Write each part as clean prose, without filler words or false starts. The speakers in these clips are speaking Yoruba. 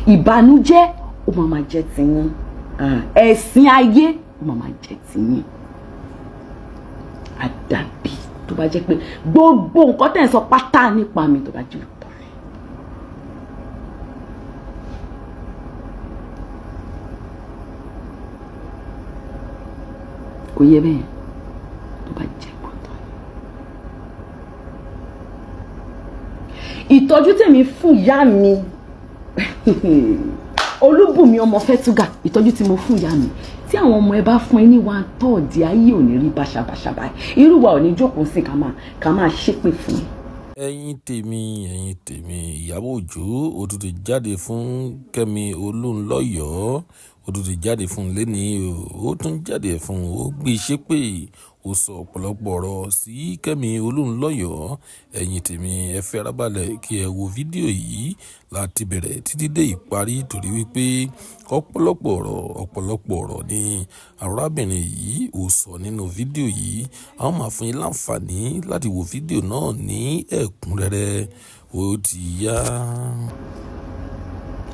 Ìbànújẹ́ ó máa máa jẹ́ tiyín, ẹ̀sìn ayé ó máa máa jẹ́ tiyín. Àdàbí tó bá jẹ́ pé gbogbo nǹkan tẹ̀ ń sọ pátá nípa mi tó bá jẹ́ òótọ́ ni. Kò yẹ bẹ́ẹ̀, tó bá jẹ́ òótọ́ ni. Ìtọ́jú tèmi fún ìyá mi Olúbùnmi ọmọ Fẹ́túgà, ìtọ́jú tí mo fún ìyá mi, tí àwọn ọmọ ẹ bá fún ẹ ní 1/3, ayé ò ní rí báṣabàṣa báyìí. Irú wa ò ní jókòó sí ká máa ṣépè fún. Ẹ̀yin tèmi, ẹ̀yin tèmi, Ìyábọ̀ Òjó ó tún ti jáde fún Kẹ́mi Olúnlọ́yọ̀ọ́, ó tún ti jáde fún lẹ́ni o, ó tún jáde fún, ó gbé ṣépè, ó sọ ọ̀pọ̀lọpọ̀ ọ̀rọ̀ sí Kẹ́mi Olúnlọ́yọ̀ọ́. Ẹ̀yin tèmi, ẹ fi ara balẹ̀ kí ẹ wo fídíò yìí láti bẹ̀rẹ̀ títí dé ìparí, torí wípé ọ̀pọ̀lọpọ̀ ọ̀rọ̀, ọ̀pọ̀lọpọ̀ ọ̀rọ̀ ni arábìnrin yìí ó sọ nínú fídíò yìí. A ó máa fún yín láǹfààní láti wo fídíò náà ní ẹ̀kúnrẹ́rẹ́. Ó ti yá.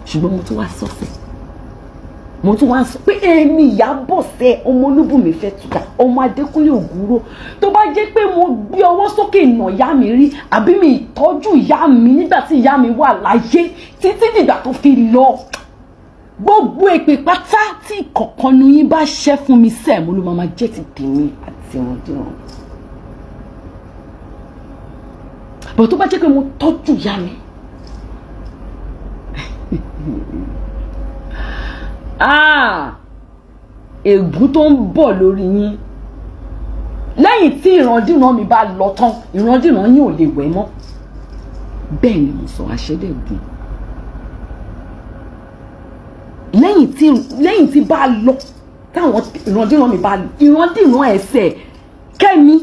Ṣùgbọ́n mo tún wá sọ́fẹ̀, mo tún wá sọ pé èmi Ìyábọ̀ sẹ́, ọmọ Olúbùnmi Fẹ́túgà, ọmọ Adékúnlé Ògúrò, tó bá jẹ́ pé mo gbé ọwọ́ sókè nà ìyá mi rí, àbí mi ìtọ́jú ìyá mi nígbà tí ìyá mi wà láyé títí dìgbà tó fi lọ, gbogbo èpè pátá tí kọ̀ọ̀kan nu yín bá ṣẹ́ fún mi sẹ́ẹ̀, mo ló máa jẹ́ ti tèmi àti ìrandíran. Bọ̀ tó bá jẹ́ pé mo tọ́jú ìyá mi, ah, ègún tó ń bọ̀ lórí yín lẹ́yìn tí ìrandíran mi bá lọ tán, ìrandíran yín ò lè wẹ̀ mọ́. Bẹ́ẹ̀ ni mo sọ, àṣẹ́dẹ̀gùn. Lẹ́yìn tí bá lọ, táwọn ìrandíran mi bá lọ, ìrandíran ẹsẹ̀ Kẹ́mi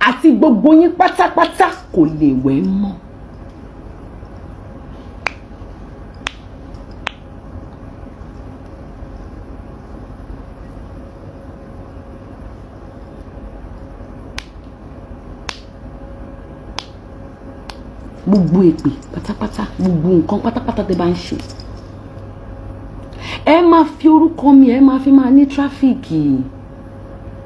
àti gbogbo yín pátápátá kò lè wẹ̀ mọ́. Gbogbo èpè pátápátá, gbogbo nǹkan pátápátá tẹ́ bá ń ṣe, ẹ máa fi orúkọ mi, ẹ máa fi máa ní traffic.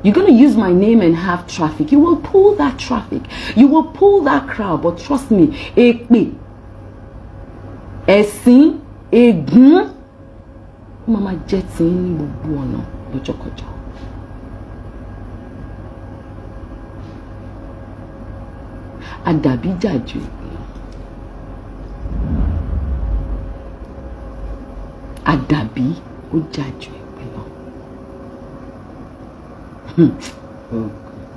You're gonna use my name and have traffic. You will pull that traffic, you will pull that crowd, but trust me, èpè, ẹ̀sín, ègún, ó máa máa jẹ́ tí ní gbogbo ọ̀nà lọ́jọ́kọjọ́. Àdàbí jàjù èpè lọ. Àdàbí ó jà ju èpè lọ. Oh God.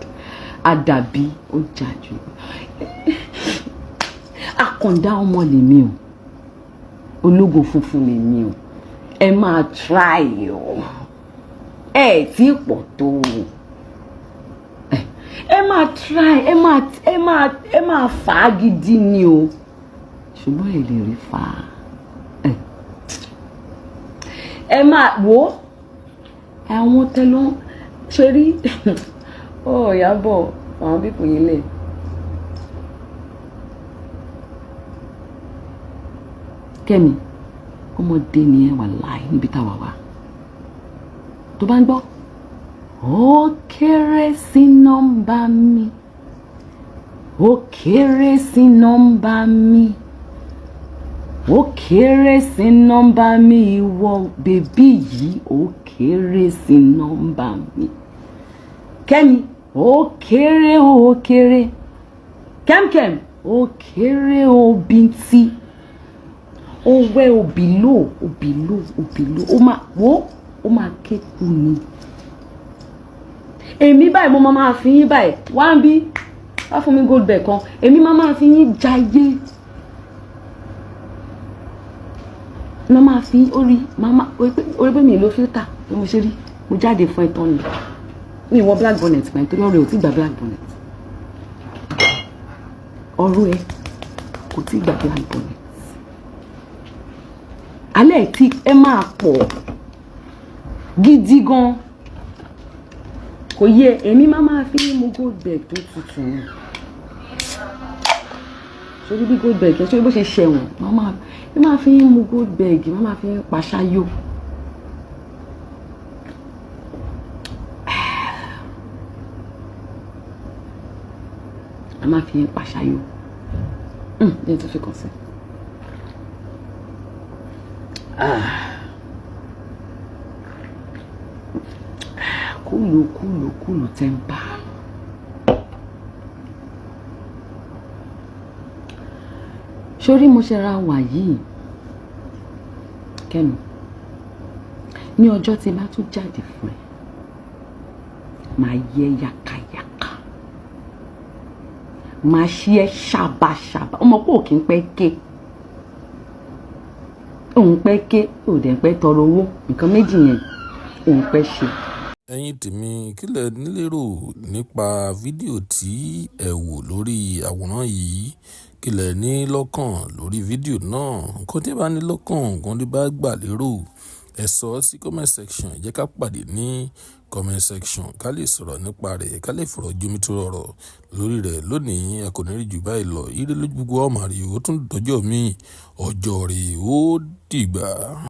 Àdàbí ó jà ju èpè. Àkàndá ọmọ lèmi o, ológo funfun lèmi o. Ẹ máa try o, ẹ tí pọ̀ tó o, ẹ máa try, ẹ máa fà á gidi ni o, ṣùgbọ́n ẹ lè rí fà á. Ẹ máa wò ó, àwọn tẹlọ ṣe rí ó. Ìyábọ̀, àwọn people yìí lẹ̀. Kẹ́mi, ọmọdé ni ẹ wà láì níbi táwa wà. Tó bá ń gbọ́, ó kéré sí nọ́mbà mi, ó kéré sí nọ́mbà mi, ó kéré sí nọ́mbà mi. Ìwọ baby yìí, ó kéré sí nọ́mbà mi. Kẹ́mi, ó kéré, ó kéré. Kẹ́mkẹ́m, ó kéré, ó bíntí, ó wẹ́ òbí lò, òbí lò, òbí lò. Ó máa wó, ó máa kéku ni. Èmi báyìí, mo máa máa fi yín báyìí wá ń bí wá fún mi gold bag kan. Èmi máa máa fi yín jayé, máa máa fi orí máa orí pé mi lo filter bí mo ṣe rí. Mo jáde fún ẹ tán ni. Mi wọ black bonnet pẹ̀lú torí ọ̀rẹ́ ò tí gba black bonnet, ọ̀rọ̀ ẹ kò tí gba black bonnet. Alẹ́ tí ẹ máa pọ̀ gidi gan, kò yẹ. Èmi máa máa fi mú gold bag tó tutù ni. Sórí bí gold bag yẹn, sórí bó ṣe ṣẹ̀wọ̀n, máa máa Mi máa fi ń mu Goldberg, má máa fi ń paṣáyò. A máa fi ń paṣáyò. Jẹ́ tó fi kàn sí. Kúlù kúlù kúlù temper. Sórí mo ṣe ra wà yìí, Kẹ́mi, ní ọjọ́ tí bá tún jáde fún ẹ, màá yẹ yàkàyàkà, màá ṣí ẹ ṣàbàṣàbà. Ọmọ kò kí ń pẹ́ ké, òun pẹ́ ké, ò dẹ̀ ń pẹ́ tọrọ owó, nǹkan méjì yẹn òun pẹ́ ṣe. Ẹ̀yin tèmi, kí lẹ lérò nípa fídíò tí ẹ wò lórí àwòrán yìí? Kí lẹ ní lọ́kàn lórí fídíò náà? Nǹkan tí ẹ bá ní lọ́kàn, nǹkan tí bá gbà lérò, ẹ sọ ọ́ sí comment section. Jẹ́ ká pàdé ní comment section, ká lè sọ̀rọ̀ nípa rẹ̀, ká lè fọ̀rọ̀ jomitoro ọ̀rọ̀ lórí rẹ̀ lónìí. A kò ní rí jù báyìí lọ. Ire lójú gbogbo ọmọ rẹ̀, ó tún dọjọ́ mi, ọjọ́ rẹ̀ ó dìgbà.